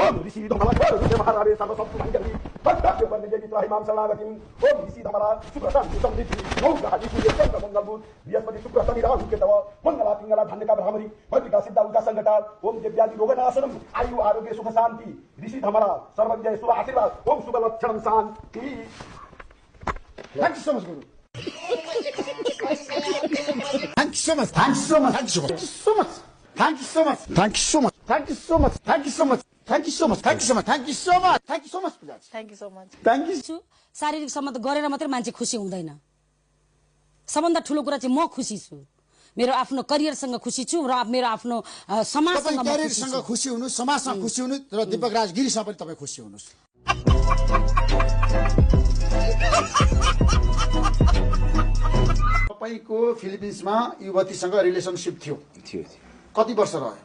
ओम ऋषि धमला गुरुदेव महाराज सर्व सब मंगली भक्त्य बंदे देवी त्राहि माम शरणागति ओम ऋषि धमला सुप्रशांति समृद्धि नौग्रह सूर्य चंद्र मंगलबुध बृहस्पति शुक्र शनि राहु केतव मंगला पिंगला धन्यका भ्रामरी भद्रिका सिद्धा उल्का संकटा ओम दिव्यादि रोगनाशनम आयु आरोग्य सुख शांति ऋषि धमला सर्वविजय शुभ आशीर्वाद ओम शुभ लक्षण शांति। Thank you so much, Guru. Thank you so much. Thank you so much. Thank you so much. Thank you so much. Thank you so much. Thank you so much. Thank you so much. Thank you so much. Thank you so much. Thank you so much. Thank you so much. Thank you so much. Thank you. शारीरिक सम्बन्ध गरेर मात्रै मान्छे खुसी हुँदैन। सबभन्दा ठुलो कुरा चाहिँ म खुसी छु। मेरो आफ्नो करियरसँग खुसी छु र मेरो आफ्नो समाजसँग म करियरसँग खुसी हुनु, समाजसँग खुसी हुनु र दीपक राज गिरीसँग पनि तपाई खुसी हुनुस्। तपाईको फिलिपिन्समा युवतीसँग रिलेसनशिप थियो। कति वर्ष रह्यो?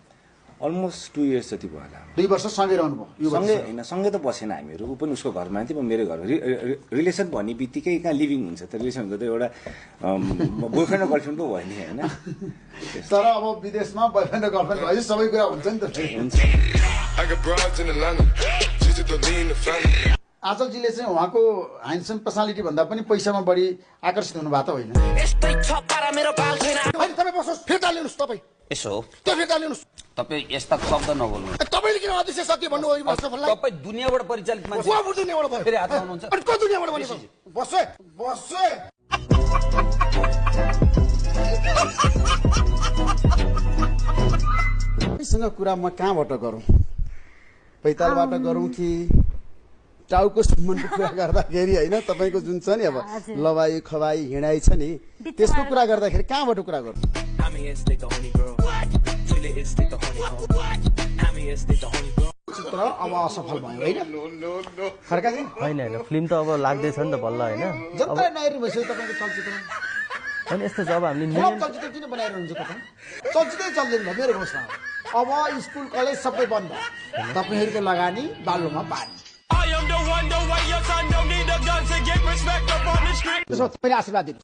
अलमोस्ट 2 इयर्स जति भयो होला। 2 वर्ष सँगै रहनुभयो? सँगै त बसेन हामीहरू। ऊ पनि उसको घरमा थियो, म मेरो घरमा। रिलेसन भन्ने बित्तिकै कहाँ लिभिङ हुन्छ त? रिलेसन हुन्छ त एउटा बोयफ्रेन्ड र गर्लफ्रेन्ड पो भयो नि हैन? तर अब विदेशमा बोयफ्रेन्ड र गर्लफ्रेन्ड भयो सबै कुरा हुन्छ नि त। आचलजीले चाहिँ उहाँको ह्यान्डसम पर्सनालिटी भन्दा पनि पैसामा बढी आकर्षित हुनुभएको त होइन? तपाईँ बस्नुहोस्, फिर्ता लिनुहोस्। तपाईँ यसो त्यो फिर्ता लिनुहोस्। तपाईँ यस्ता शब्द नबोल्नु। तपाईँले किन अध्यक्ष सत्य भन्नुभयो? तपाईँ दुनियाँबाट परिचालित मान्छे। दुनियाँबाट भयो फेरि हात लाउनुहुन्छ। अनि को दुनियाँबाट भनेको? बस्छ बस्छ। सँग कुरा म कहाँबाट गरौँ? पैतालबाट गरौँ कि टाउको सम्बन्धको कुरा गर्दाखेरि होइन? तपाईँको जुन छ नि अब लवाई खवाई हिँडाइ छ नि, त्यसको कुरा गर्दाखेरि कहाँबाट कुरा गरौँ? चित्र अब असफल भयो होइन? खड्का चाहिँ होइन फिल्म त अब लाग्दैछ नि त बल्ल होइन? जत्रै नहेर्नु भइसक्यो तपाईँको चलचित्र होइन? यस्तो जब हामीले चलचित्र किन बनाइरहनुहुन्छ तपाईँ? चलचित्रै चल्दैन भयो मेरो घोषणा। अब स्कुल कलेज सबै बन्द, तपाईँहरूको लगानी बालुमा पानी। त्यसो तपाईँले आशीर्वाद दिनु।